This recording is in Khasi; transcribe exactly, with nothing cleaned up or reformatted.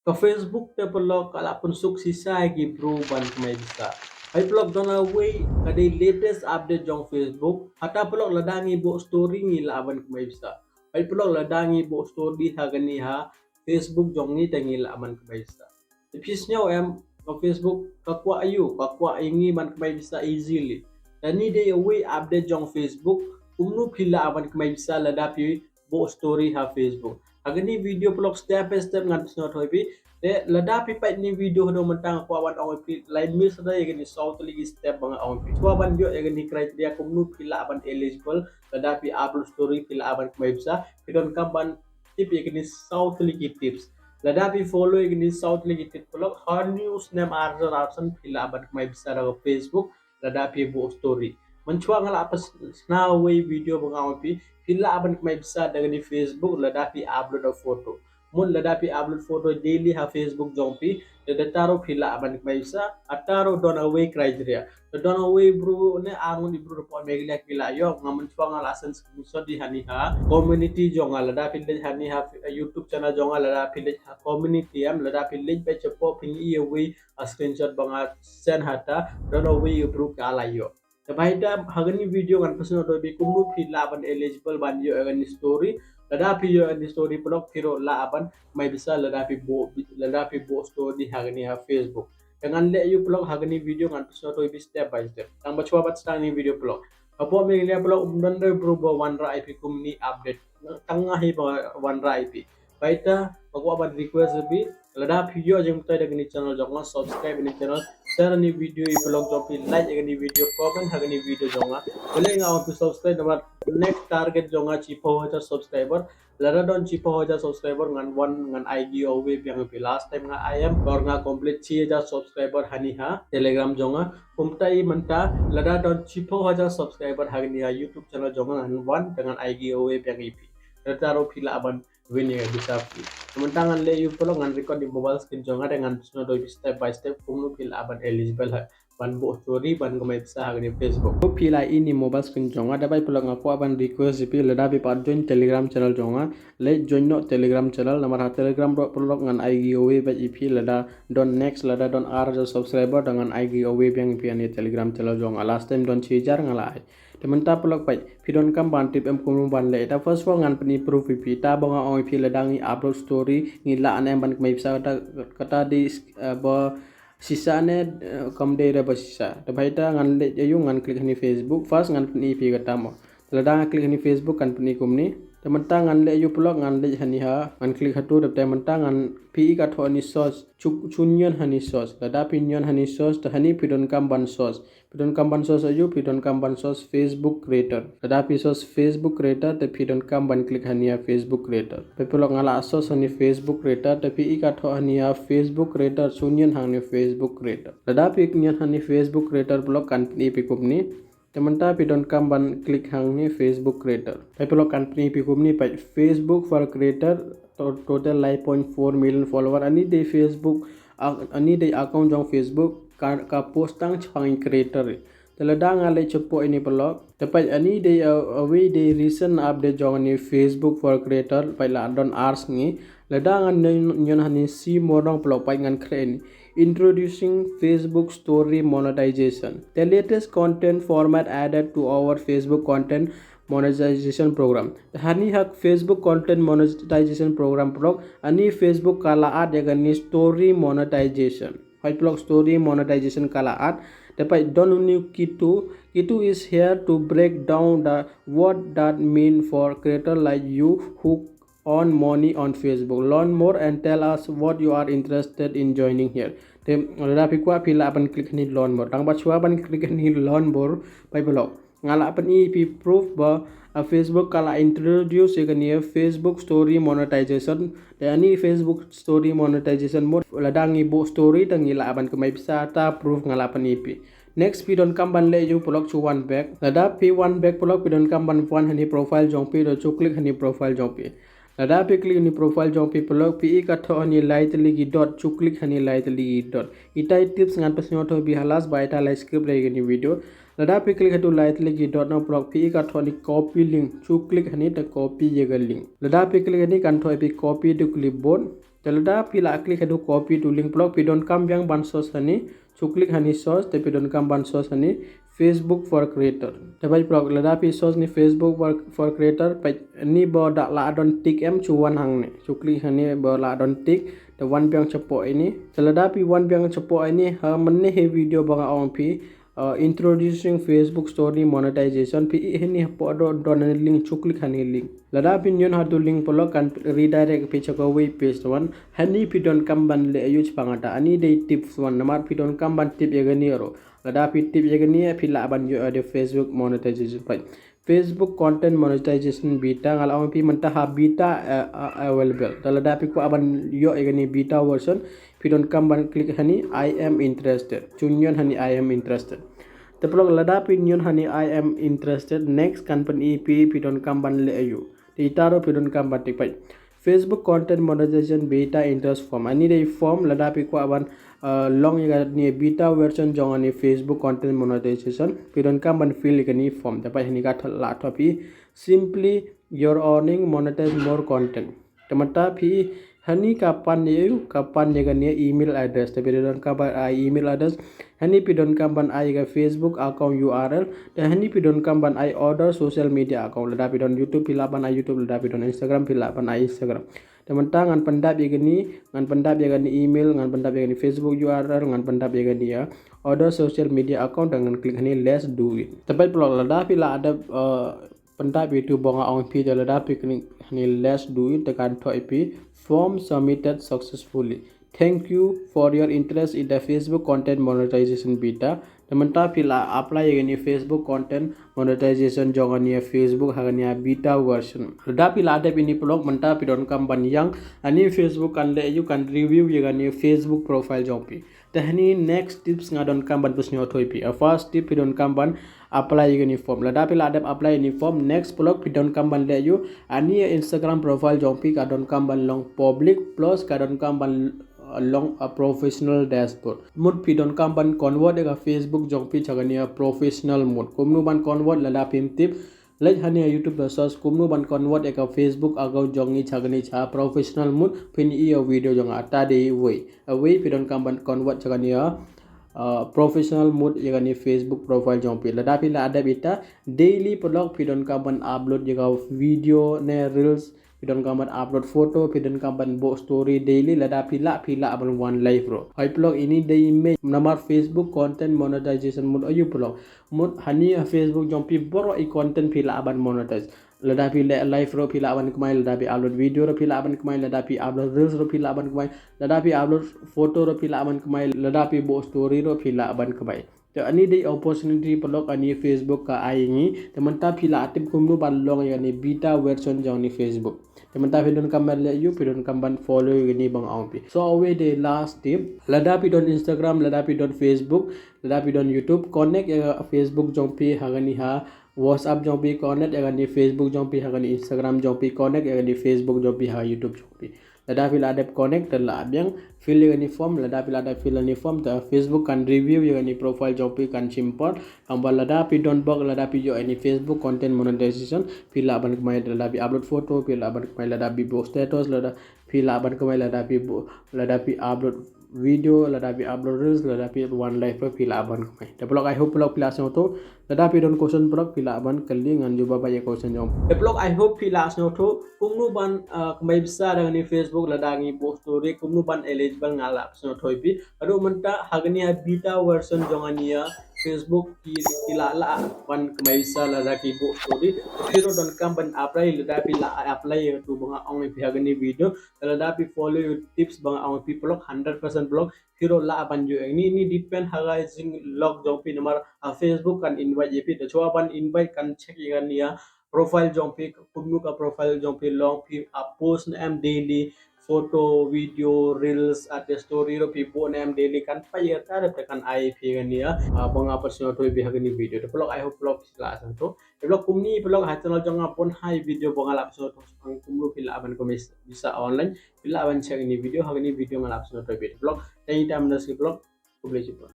Ka Facebook te paralok ka la pynsuk shisha ïa ki bru ban kmai pisa. Hoi paralok, don ha wei ka dei latest update jong Facebook. Hata paralok, lada ngi buh story ngi lah ban kmai pisa. Hoi paralok, lada ngi buh story ha kane ha Facebook jong ngi te ngi lah ban kmai pisa. Te phi sngew em, ka Facebook ka kwah aiu, ka kwah ïa ngi ban kmai pisa easily. Te kane dei wei update jong Facebook, kumno phi lah ban kmai pisa lada phi buh story ha Facebook. Ha kane video paralok step by step ngan pynsngew ïa phi. Te lada phi peit kane video haduh mynta, nga kwah ban ong ïa phi, lah miss ïa kine saw tylli ki step ba nga ong ïa phi. Shuwa ban ïoh ïa kane criteria kumno phi lah ban eligible lada phi upload story phi lah ban kmai pisa. Phi donkam ban tip ïa kine saw tylli ki tips. Lada phi follow ïa kine saw tylli ki tips paralok, ha une u snem ar hajar arphew san phi lah ban kmai pisa da ka Facebook lada phi buh story. Mynshuwa nga la pynsngew ha wei video ba nga ong ïa phi, phi lah ban kmai pisa da kane Facebook lada phi upload a photo. Mut lada phi upload photo daily ha Facebook jong phi, te hata ruh phi lah ban kmai pisa. Hata ruh don ha wei criteria. Te don ha wei bru ne, arngut ki bru hapoh Meghalaya ki la ïoh. Nga mynshuwa nga la send screenshot ïa kane ha community jong nga. Lada phi leit ha kane ha YouTube channel jong nga, lada phi leit ha community em, lada phi leit beit shapoh phin ïohi ïa wei, ah, screenshot ba nga send hata, don ha wei bru ka la ïoh. Te bha ita ha kane video ngan pynsngew ïa phi kumno phi lah ban eligible ban ïoh ïa kane story. Lada phi ïoh ïa kane story paralok phi ruh lah ban kmai pisa lada phi buh, lada phi buh story ha kane ha Facebook. Te ngan leh ïa u paralok ha kane video ngan pynsngew ïa phi step by step. Tang ba shuwa ban sdang ïa kane video paralok, hapoh Meghalaya paralok ym don re bru ba wanrah ïa phi kumne update. Tang nga hi ba wanrah ïa phi. Bha ita, nga kwah ban request ïa phi, lada phi ïoh jingmyntoi da kane channel jong nga, subscribe ïa kane channel, share ïa kane video ïa ki paralok jong phi, like ïa kane video, comment ha kane video jong nga. Balei nga ong phi subscribe? Namar next target jong nga shiphew hajar subscriber. Lada don shiphew hajar subscriber ngan wan ngan ai giveaway biang ïa phi. Last time nga ai em, dor nga complete shi hajar subscriber ha kane ha Telegram jong nga. Kumta i mynta lada don shiphew hajar subscriber ha kane ha YouTube channel jong nga, ngan wan te ngan ai giveaway biang ïa phi. Te hata ruh phi lah ban win ïa ka pisa free. Te mynta ngan leh ïa u paralok, ngan record ïa u mobile screen jong nga te ngan pynsngew ïa phi step by step kumno phi lah ban eligible ha ban buh story ban kmai pisa ha kane Facebook. Kumno phi lah ïohi ïa u mobile screen jong nga? Te bha paralok, nga kwah ban request ïa phi, lada phi pat join Telegram channel jong nga, leit join noh Telegram channel. Namar ha Telegram ruh paralok ngan ai giveaway beit ïa phi, lada don next, lada don ar hajar subscriber te ngan ai giveaway biang ïa phi ha kane Telegram channel jong nga. Last time don shi hajar nga la ai. Te mynta paralok peit, phi donkam ban tip em kumno ban leh. Te first of all ngan pyni proof ïa phi. Te ba nga ong ïa phi lada ngi upload story ngi lah ne em ban kmai pisa, kata, kata dei, eh, ba shisha ne, eh, kam dei re ba shisha. Te bha ita ngan leit ïa u, ngan click ha kane Facebook. First ngan pyni ïa phi kata mo. Te lada nga click ha kane Facebook kan pyni kumne. Te mynta ngan leit ïa u paralok, ngan leit ha kane ha, ngan click ha tu, te mynta ngan phi i ka thoh ha kane search, shu, shu nion ha kane search. Lada phi nion ha kane search, te ha kane phi donkam ban search. Phi donkam ban search ïa u, phi donkam ban search Facebook creator. Lada phi search Facebook creator te phi donkam ban click ha kane ha Facebook creator. Te paralok nga la search ha kane Facebook creator, te phi i ka thoh ha kane ha Facebook creator, shu nion ha kane Facebook creator. Lada phi nion ha kane Facebook creator paralok kan pyni ïa phi kumne. Te mynta phi donkam ban click ha kane Facebook creator. Te paralok kan pyni ïa phi kumne, peit Facebook for creator, to-, total lai point four million follower. Kane dei Facebook, a-, kane dei account jong Facebook ka, ka post tang shaphang i creator. Te lada nga leit shapoh ine paralok, te peit ine dei, uh, uwei dei recent update jong ine Facebook for creator, peit la don ar sngi. Lada ngan nion, nion ha ine see more dong paralok, peit ngan khreh ine. Introducing Facebook Story Monetization. The latest content format added to our Facebook content monetization program. Ha ine ha Facebook content monetization program paralok, ine Facebook ka la add ïa kane story monetization. Hoi paralok, story monetization ka la add. Te peit don une u Kitu. Kitu is here to break down the what that mean for creator like you who earn money on Facebook. Learn more and tell us what you are interested in joining here. Te lada phi kwah phi lah ban click ha ine learn more. Tang ba shuwa ban click ha ine learn more, peit paralok, nga la pyni ïa phi proof ba, uh, Facebook ka la introduce ïa kane Facebook Story Monetization. Te ine Facebook Story Monetization mode, lada ngi buh story te ngi lah ban kamai pisa, te proof nga la pyni ïa phi. Next phi donkam ban leh ïa u paralok, shu wan back. Lada phi wan back paralok, phi donkam ban wan ha ine profile jong phi, te shu click ha ine profile jong phi. Lada phi click ha ine profile jong phi paralok, phi i ka thoh ha ine lai tylli ki dot, shu click ha ine lai tylli ki dot. Itai tips ngan pynsngew thoh bha ha last, ba itai lai skip ïa kane video. Lada phi click ha ine lai tylli ki dot noh paralok, phi i ka thoh ha ine copy link, shu click ha ine te copy ïa ka link. Lada phi click ha ine kan thoh ïa phi copy to clipboard. Te lada phi la click haduh copy to link paralok, phi donkam biang ban search hani, shu click hani search, te phi donkam ban search hani Facebook for Creator. Te paralok lada phi search hani Facebook for, for Creator, peit hani ba da la don tick em, shu wan hangne. Shu click hani ba la don tick, te wan biang shapoh ini. Te lada phi wan biang shapoh ini, ha mynne hi video ba nga ong phi, uh, introducing Facebook Story monetization, phi ïohi hani hapoh do, don hani link, shu click hani link. Lada phi ñion haduh link paralok kan redirect phi sha kawei page wan. Hani phi donkam ban leh use shaphang kata. Ani dei tips wan namar phi donkam ban tip ïa kane ruh. Lada phi tip ïa kane phi lah ban ïoh ïa Facebook monetization page. Facebook content monetization beta, nga la ong phi mynta ha beta, eh, eh, available. Te lada phi kwah ban ïoh ïa kane beta version, phi donkam ban click hani I am interested. Shu ñion hani I am interested. Te paralok lada phi ñion hani I am interested, next kan pyni phi, phi donkam ban leh use. Te ita ruh phi donkam ban tick, peit. Facebook content monetization beta interest form. Ani dei form lada phi kwah ban, uh, long ïa kane beta version jong kane Facebook content monetization. Phi donkam ban fill ïa kane form. Te peit hani ka thoh, la thoh phi, simply you're earning, monetize more content. Te mynta phi hani ka pan ïa u, ka pan ïa kane email address. Te phi donkam ban ai email address. Hani phi donkam ban ai ka Facebook account U R L. Te hani phi donkam ban ai other social media account. Lada phi don YouTube phi lah ban ai YouTube, lada phi don Instagram phi lah ban ai Instagram. Te mynta ngan pyndap ïa kane, ngan pyndap ïa kane email, ngan pyndap ïa kane Facebook U R L, ngan pyndap ïa kane ïa other social media account, te ngan click hani let's do it. Te peit paralok lada phi la dep, uh, pyndap ïa utu ba nga ong phi, te lada phi click hani let's do it, te kan thoh ïa phi form submitted successfully. Thank you for your interest in the Facebook content monetization beta. Te mynta phi la apply ïa kane Facebook content monetization jong kane Facebook ha kane beta version. Lada phi la dep ïa kane paralok mynta phi donkam ban ïeng, ani Facebook kan leh use, kan review ïa kane Facebook profile jong phi. Te hani next tips nga donkam ban pynsñiawthooh ïa phi. Uh, first tip, phi donkam ban apply ïa kane form. Lada phi la dep apply ïa kane form, next paralok phi donkam ban leh use, ani Instagram profile jong phi ka donkam ban long public plus ka donkam ban, uh, long a professional dashboard. Mut phi donkam ban convert ïa ka Facebook jong phi sha kane professional mode. Kumno ban convert lada phim tip, leit hani ha YouTube da search kumno ban convert ïa ka Facebook account jong ngi sha kane sha professional mode, phin ïohi ïa video jong nga. Ta dei wei. Wei phi donkam ban convert sha kane, uh, professional mode ïa kane Facebook profile jong phi. Lada phi la dep ita, daily paralok phi donkam ban upload ïa ka video ne reels, phi donkam ban upload photo, phi donkam ban buh story daily, lada phi lah phi lah ban wan live ruh. Hooid paralok, ini dei mei namar Facebook content monetization mode ïa u paralok. Mut hani ha Facebook jong phi baroh i content phi lah ban monetize. Lada phi leh live ruh phi lah ban kamai, lada phi upload video ruh phi lah ban kamai, lada phi upload reels ruh phi lah ban kamai, lada phi upload photo ruh phi lah ban kamai, lada phi buh story ruh phi lah ban kamai. Te ani dei opportunity paralok ani Facebook ka ai ngi. Te mynta phi la tip kumno ban long ïa kane beta version jong kane Facebook. Te mynta phi donkam ban leh use, phi donkam ban follow ïa kane ba nga ong phi. So wei dei last tip. Lada phi don Instagram, lada phi don Facebook, lada phi don YouTube, connect ïa ka Facebook jong phi ha kane ha WhatsApp jong phi, connect ïa kane Facebook jong phi ha kane Instagram jong phi, connect ïa kane Facebook jong phi ha YouTube jong phi. Lada phi la dep connect te la biang fill ïa kane form, lada phi la dep fill ïa kane form te Facebook kan review ïa kane profile jong phi kan shim por. Haba lada phi don bok, lada phi ïoh ïa kane Facebook content monetization, phi lah ban kamai lada phi upload photo, phi lah ban kamai lada phi buh status, lada phi lah ban kamai lada phi buh, lada phi upload video, lada phi upload reels, lada phi wan live ruh phi lah ban kamai. Te paralok, I hope paralok phi la sngewthuh. Lada phi don question paralok phi lah ban kylli, ngan jubab ïa ka question jong. Te paralok, I hope phi la sngewthuh kumno ban, uh, kamai pisa da kane Facebook lada ngi buh story, kumno ban eligible nga la sngewthuh ïa phi. Haduh mynta ha kane beta version jong kane ïa Facebook ki, ki la lah ban kamai pisa lada ki buh story. Phi ruh donkam ban apply, lada phi la apply ïa katu ba nga ong ïa phi ha kane video. Lada phi follow ïa u tips ba nga ong ïa phi paralok, hundred percent paralok phi ruh lah ban ïoh. Ini, ini depend ha ka jinglong jong phi namar, ah, Facebook kan invite ïa phi. Te shuwa ban invite kan check ïa kane ïa profile jong phi, kumno ka profile jong phi long, phi, ah, post ne em daily, photo, video, reels, ah, te story ruh phi buh ne em daily, kan peit ïa kata te kan ai phi kane ïa, ah, ba nga pynsngewthuh ïa phi ha kane video. Te paralok, I hope paralok phi la sngewthuh. Te paralok, kumne paralok ha channel jong nga pynhai video ba nga la pynsngewthuh shaphang kumno phi lah ban kamai pisa online. Phi lah ban check ïa kane video, ha kane video nga la pynsngewthuh ïa phi. Te paralok, tang ita mynta shi paralok. Khublei shibun.